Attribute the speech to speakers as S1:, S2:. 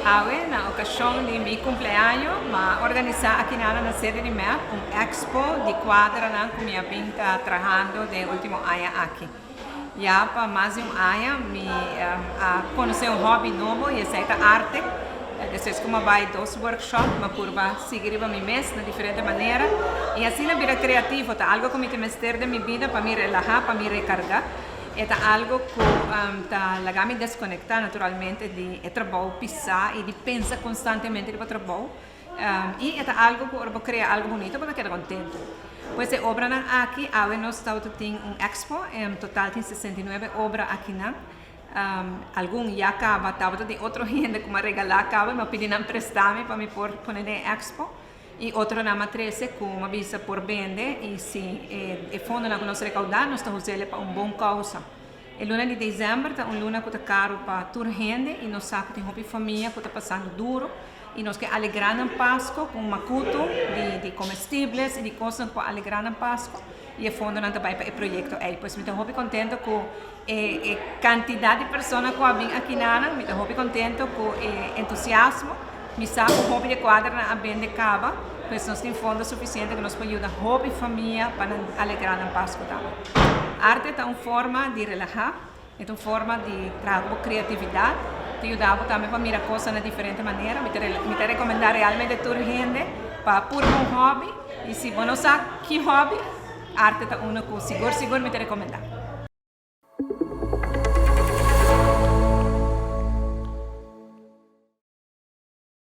S1: Awe, na ocasion di mi cumpleaños, m'a organisa aki na sede di MEP un expo di cuadronan cu mi a bin ta trahando den ultimo aña aki. Ya pa mas di un aña mi a conoce un hobby nobo y esey ta arte. Despues cu m'a bay dos workshop, m'a purba sigui riba mi mes na diferente manera y asina bira creativo. Ta algo cu mi ta mester den mi bida pa mi relaha, pa mi recarga. E ta algo cu ta laga mi desconecta naturalmente di e trabou pisa y di pensa constantemente riba trabou. Y e ta algo cu ora bo crea algo bunito bo ta keda contento. Pues e obranan aki, awe nos tawata tin un expo, en total tin 69 obra akinan. Algun ya caba, tabata tin otro hende cu m'a regala caba y m'a pidi nan prestami pa mi por pone den e expo. Y otronan m'a trece cu m'a bisa por bende y si e fondonan cu nos recauda nos ta us'e pa un bon causa. E luna di december ta un luna cu ta caro pa tur hende y nos sa cu tin hopi famia cu ta pasando duro y nos ke alegra nan Pasco cu un macuto di comestibles y di cosnan cu por alegra nan Pasco y e fondonan ta bay pa e proyecto ey. Pues mi ta hopi contento cu e cantidad di persona cu a bin aki nanan, mi ta hopi contento cu e entusiasmo. Mi sa cu hopi di e cuadranan a bende caba, pues nos tin fondo suficiente cu nos por yuda hopi famia pa nan alegra nan Pascu tambe. Arte ta un forma di relaha, e ta un forma di traha cu bo creatividad, ta yuda bo tambe pa mira cosnan na diferente manera. Mi ta mi ta recomenda realmente tur hende pa purba un hobby y si bo no sa ki hobby, arte ta uno cu sigur sigur mi ta recomenda.